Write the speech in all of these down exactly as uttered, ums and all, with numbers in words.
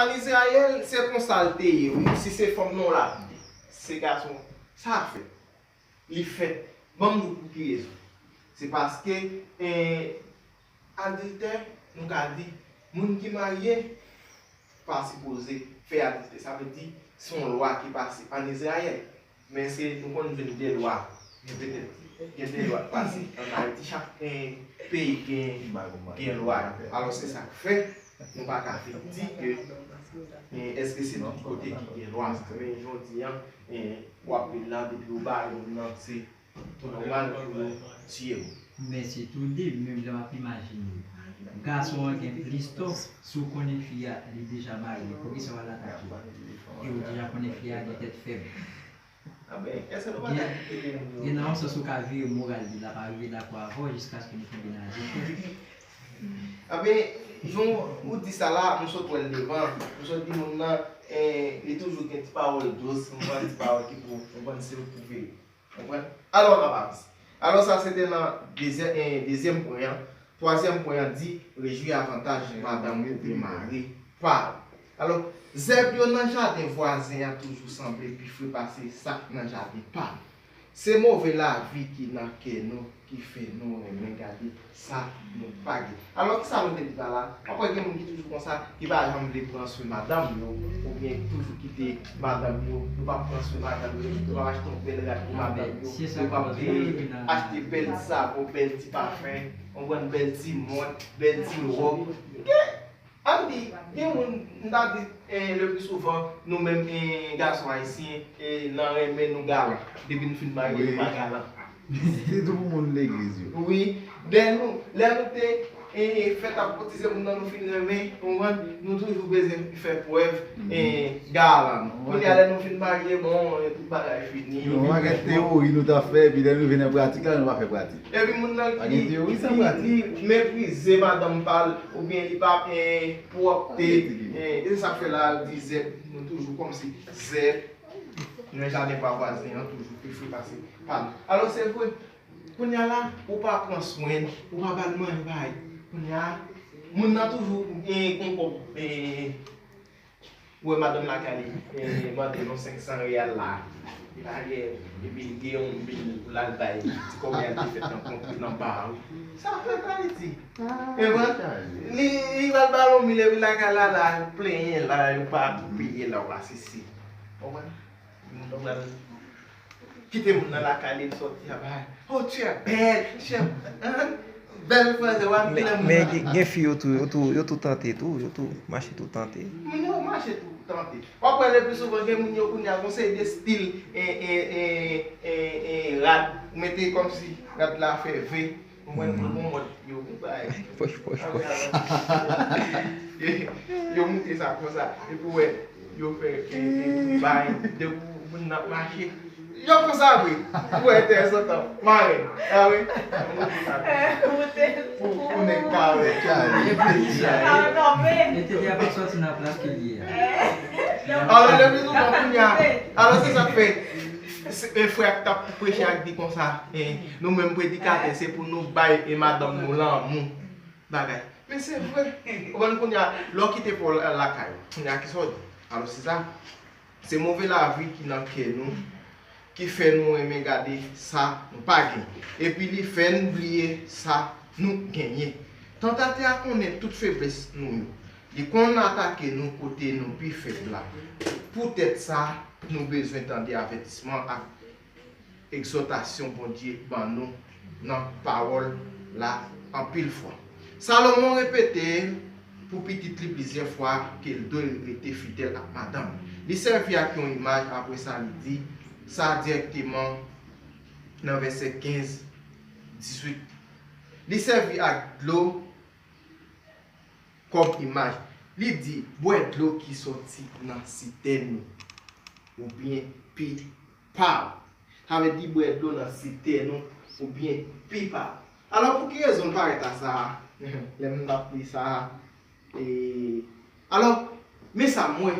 An Izrayèl, se konsa l te ye, wi. Si se fanm nan w l ap di, se gason, sa fèt. Li fèt. Ban m di w pou ki rezon. Se paske, eh, adiltè, nou ka di, moun ki marye pa sipoze fè adiltè. Sa vle di, se yon lwa ki pase an Izrayèl. Men èske nou konn jwenn de lwa? Gen petèt, gen de lwa k pase an Ayiti. Chak, eh, peyi gen, gen lwa yo. Alò, se sa k fè, nou pa ka fin di ke, eh, èske se tout kote ki gen lwa sa. Men jodi a, eh, w ap viv la, depi w ba yon nan, se tou nòmal pou yo tiye w. Men se tou de, menm jan m ap imajine. Gason an gen plis tò, si w konnen fi a, li deja marye, poukisa w al atake l? E w deja konnen fi a gen tèt fèb. Anben, èske nou pa ta kite moun yo? Gen nan yon sans ou ka vire moral li, l ap rive dakò avè w jiskaske nou tonbe nan adiltè. Anben, jan w di sa la, nou sot wè l devan, nou sot di moun nan, eh, li toujou gen ti pawòl dous, yon bann ti pawòl ki pou, yon bann se pou veye. Konprann? Alò, n ap avanse. Alò, sa se te nan dezyè-, eh, dezyèm pwen an. Twazyèm pwen an di, rejwi avantaj madanm ou oubyen mari pa w. Alò, zèb yo nan jaden vwazen an toujou sanble pi fre pase sa k nan jaden pa nou. Se move lavi ki nan kè nou ki fè nou renmen gade sa nou pa gen. Alò, kisa nou te di la la? W ap wè gen moun ki toujou konsa, ki pa janm vle pran swen madanm yo, oubyen toujou kite madanm yo, yo p ap pran swen madanm yo, yo p ap achte yon bèl rad pou madanm yo, yo p ap, eh, achte bèl ti savon, bèl ti pafen, w konprann, bèl ti mont, bèl ti wòb. Gen, ann di, gen moun, m ta di, eh, le pli souvan, nou menm, eh, gason ayisyen, eh, nan renmen nou galan. Depi n fin marye, nou pa galan. Sitou pou moun legliz yo. Wi. Lè nou, lè nou te, eh, fèt ap kotize moun nan nou fin renmen, konprann, nou toujou bezwen fè prèv, eh, galan nou. Kounye a lè nou fin marye, bon, eh, tout bagay fini. Nou pa gen teyori nou t ap fè, epi lè nou rive nan pratik la, nou pa fè pratik. Epi moun nan ki, ki, ki meprize madanm pa l, oubyen li pa, eh, pwòpte, eh, e se sa k fè la, l di zèb, nou toujou kòmsi zèb. Nan jaden pa vwazen an toujou pi fre pase pa nou. Alò, se vre, kounye a la, ou pa pran swen l, ou pa ba l manje, bay. Kounye a, moun nan toujou gen yon kòb, eh, ou wè madanm lakay li, eh, mande l yon senk san reyal la. Li pa gen, epi li gen yon bil pou l al bay ti kòb li al te fèt nan kont nan ba a, wi. Sa fèt Ayiti. E bon, li, li pral ba l yon bil epi lakay la, la, yo plenyen la, yo pa tou peye la, w pa sesi. Konprann? Moun nan pral kite moun nan lakay li, l sòti a bay. Oh, tu es belle, tu es, hein? Bèl franse, w ap Men, kilè moun men nan gen, gen fi yo tou, yo tou, yo tou tante tou, yo tou mache tou tante. Moun yo mache tou tante. W ap wè le pli souvan gen moun yo kounye a gon seri de stil, e, e, e, e, e, rad, ou mete kòmsi rad la fè V. Ou wè, mhm, bon mòd, yo, bay. Pòch, pòch, pòch. Yo moute sa konsa. Epi w wè, yo fè, e, e, bay, depi moun nan ap mache. Yo konsa vre. Ou wè, tèzantan, mare. A wi. Yo moute sa konsa. Pou, pou nèg ka wè. Epi, e, e, e, tete a pa sòti nan plas ke l ye a. Alò, le pli souvan kounye a, alò, se sa k fè, se, e, frè a k t ap preche a k di konsa, e, nou menm predikatè, se pou nou bay, e, madanm nou lanmou, bagay. Men se vre. Ou konprann kounye a, lè w kite pa w lakay ou, kounye a, kisa w di? Alò, se sa. Se move lavi ki nan kè nou, ki fè nou renmen gade sa nou pa gen. Epi li fè n bliye sa nou genyen. Tantatè a konnen tout feblès nou yo. Li konn atake nou kote nou pi fèb la. Poutèt sa, nou bezwen tande avètisman ak egzòtasyon Bondye ban nou nan pawòl la anpil fwa. Salomon repete pou pitit li plizyè fwa ke l dwe rete fidèl ak madanm. Li sèvi ak yon imaj, apre sa li di sa dirèkteman nan vèsè kenz, dizuit. Li sèvi ak dlo kòm imaj. Li di, bwè dlo ki sòti nan sitèn ou, oubyen pi pa w. Sa vle di bwè dlo nan sitèn ou, oubyen pi pa w. Alò, pou ki rezon l parèt a sa a? Lè m t ap li sa a, e, alò, men sa m wè.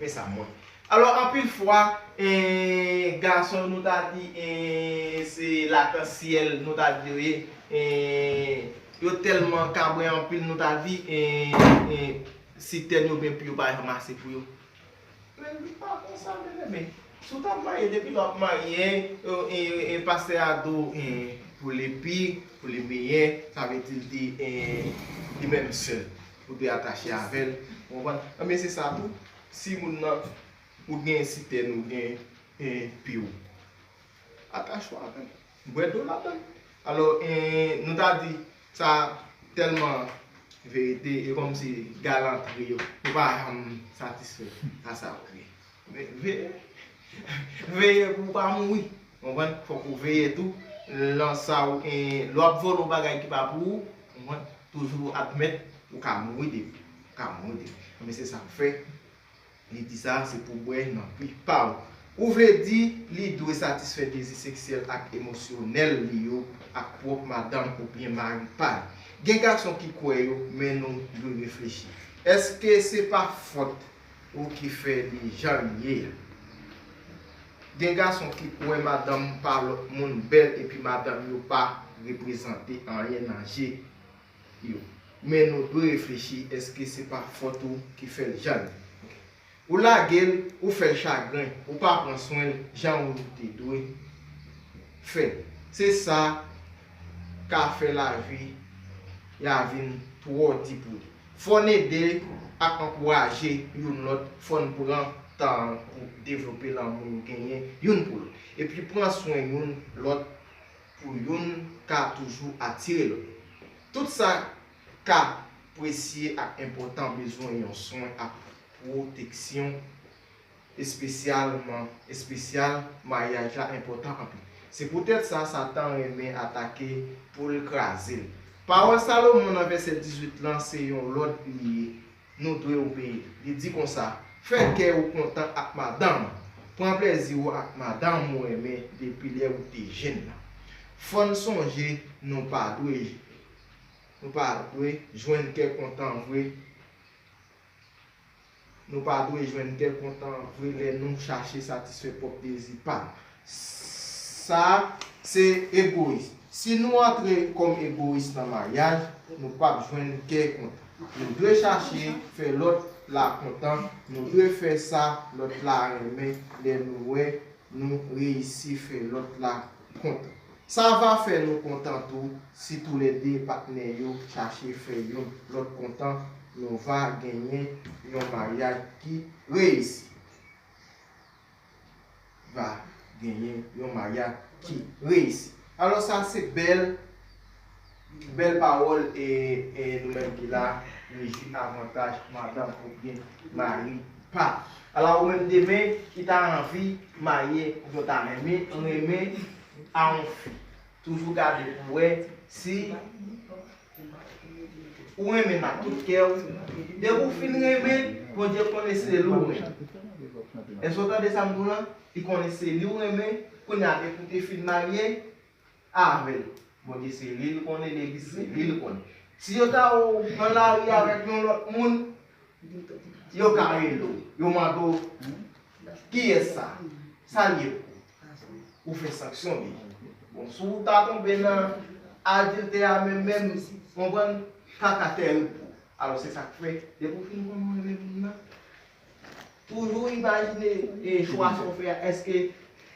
Men sa m wè. Alò, anpil fwa, eh, gason, nou ta di, eh, se lakansyèl, nou ta di yo ye, eh, yo tèlman kabren anpil, nou ta di, eh, eh, Si tèn yo oubyen pye yo pa janm ase pou yo. Men li pa konsa, byeneme. Si w t ap marye, depi lè w ap marye, e, e, e, pastè a di w, e, pou li pi, pou li meyè, sa vle di li te, e, li menm sèl. Ou te atache avè l. Ou konprann? Anben, se sa tou. Si moun nan, ou gen si tèn, ou gen, e, pye w. Atache w avè l. Bwè dlo ladan l. Alò, e, nou ta di, sa tèlman verite, e kòmsi galantri yo, nou pa janm satisfè a sa vre. Men veye, veye pou w pa mouri. Konprann? Fòk ou veye tou. Lan sa w, e, lè w ap vòlè yon bagay ki pa pou ou, konprann? Toujou admèt ou ka mouri depi. Ou ka mouri depi. Men se sa k fè li di sa, se pou bwè nan pi pa w. Ou vle di, li dwe satisfè dezi seksyèl ak emosyonèl li yo ak pwòp madanm oubyen mari pa l. Gen gason ki kwè yo, men nou dwe reflechi. Èske se pa fòt ou ki fè li jan l ye a? Gen gason ki kwè madanm pa lòt moun bèl epi madanm yo pa reprezante anyen nan je yo. Men nou dwe reflechi, èske se pa fòt ou ki fè l jan l ye? Ou lage l, ou fè l chagren, ou pa pran swen l jan ou te dwe fè l. Se sa ka fè lavi a vin twò di pou li. Fò n ede ak ankouraje youn lòt, fò n pran tan pou devlope lanmou nou genyen youn pou lòt. Epi pran swen youn lòt pou youn ka toujou atire lòt. Tout sa ka presye ak enpòtan bezwen yon swen ak pwoteksyon espesyalman, espesyal, maryaj la enpòtan anpil. Se poutèt sa Satan renmen atake pou l kraze l. Pawòl Salomon nan vèsè dizuit lan se yon lòd li ye. Nou dwe obeyi. Li di konsa, fè kè ou kontan ak madanm ou. Pran plèzi ou ak madanm ou renmen depi lè ou te jenn nan. Fò n sonje nou pa dwe, nou pa dwe jwenn kè kontan vre. Nou pa dwe jwenn kè kontan vre lè nou chache satisfè pwòp dezi pa n. Sa se egoyis. Si nou antre kòm egoyis nan maryaj, nou p ap jwenn kè kontan. Nou dwe chache fè lòt la kontan. Nou dwe fè sa lòt la renmen lè nou wè nou reyisi fè lòt la kontan. Sa va fè nou kontan tou si toulède patnè yo chache fè youn lòt kontan. Nou va genyen yon maryaj ki reyisi. Va genyen yon maryaj ki reyisi. Alò, sa se bèl, bèl pawòl, e, e nou menm ki la, nou jwi avantaj madanm oubyen mari pa. Alò, ou menm demen ki ta anvi marye, oubyen w ta renmen, renmen a yon fi. Toujou gade pou w wè si ou renmen l ak tout kè w. Depi w fin renmen, Bondye konnen se li w renmen. Èske w tande sa m di w lan? Li konnen se li w renmen. Kounye a, depi w te fin marye avè l, Bondye se li l konnen, legliz se li l konnen. Si yo ta wè w nan lari avèk yon lòt moun, yo ka rele w, yo mande w, kiyès sa? Sa l ye pou ou? Ou fè sanksyon deja. Bon, si w ta tonbe nan adiltè a menm menm, konprann, sa ka tèrib pou ou. Alò, se sa k fè, depi w fin konn ou renmen moun nan, toujou imajine, e, chwa sa w fè a, èske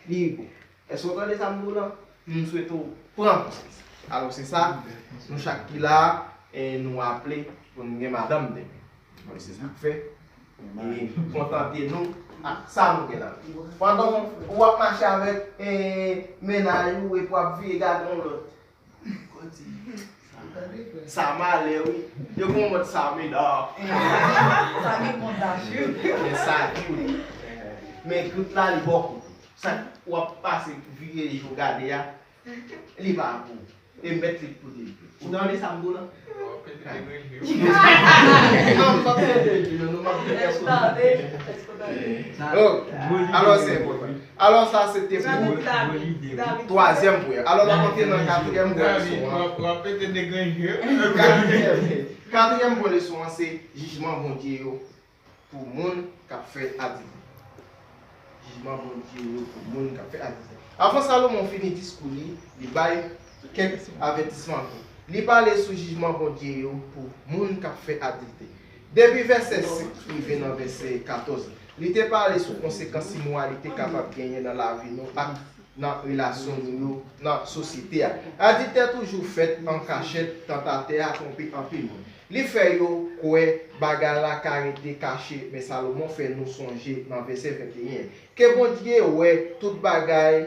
li bon? Èske w tande sa m di w lan? M swete w pran konsyans. Alò, se sa, nou chak ki la, e, nou aple pou n gen madanm demen. Alò, se sa k fè. E kontante nou ak sa nou gen la. Pandan w ap mache avèk, e, mennaj ou epi w ap vire gade yon lòt. Sa malè, wi. Yo gen yon mòd sa meda. Sa gen kontaj, wi. Men sa di, wi. Men gout la, li bò kote. Sa w ap pase, vire je w gade a, li pa pou ou. E mèt li kote li. Ou tande sa m di w lan? M ap pete je nou, m ap pete je nou. Oh, alò, se enpòtan. Alò, sa se te pou twazyèm pwen. Alò, n ap antre nan katriyèm pwen leson an. W ap pete degrenje. Katriyèm, katriyèm pwen leson an se jijman Bondye yo pou moun k ap fè adiltè. Jijman Bondye yo pou moun k ap fè adiltè. Avan Salomon fini diskou li, li bay kèk avètisman ankò. Li pale sou jijman Bondye yo pou moun k ap fè adiltè. Depi vèsè senk rive nan vèsè katòz, li te pale sou konsekans imoralite kapab genyen nan lavi nou ak nan relasyon nou yo nan sosyete a. Adiltè toujou fèt an kachèt, tantatè a twonpe anpil moun. Li fè yo kwè bagay la ka rete kache, men Salomon fè nou sonje nan vèsè venteyen ke Bondye wè tout bagay,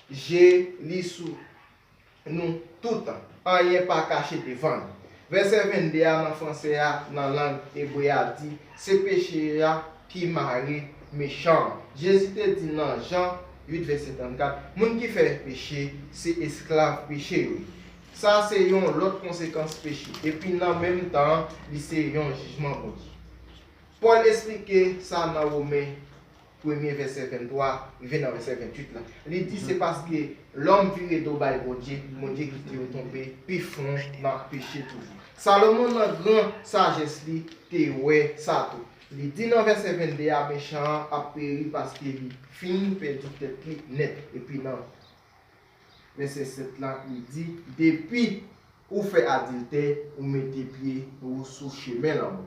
je li sou nou toutan, anyen pa kache devan li. Vèsè vennde a nan franse a, nan lang ebre a di, se peche a ki mare mechan an. Jezi te di nan Jan uit vèsè trannkat, moun ki fè peche, se esklav peche yo ye. Sa se yon lòt konsekans peche. Epi nan menm tan an, li se yon jijman Bondye. Pòl esplike sa nan Women premye vèsè venntwa rive nan vèsè ventuit la. Li di se paske lòm vire do bay Bondye, Bondye kite yo tonbe pi fon nan peche toujou. Salomon nan gran sajès li te wè sa tou. Li di nan vèsè vennde a, mechan an ap peri paske li fin pèdi tèt li nèt. Epi nan vèsè sèt la, li di, depi ou fè adiltè, ou mete pye ou sou chemen lanmò.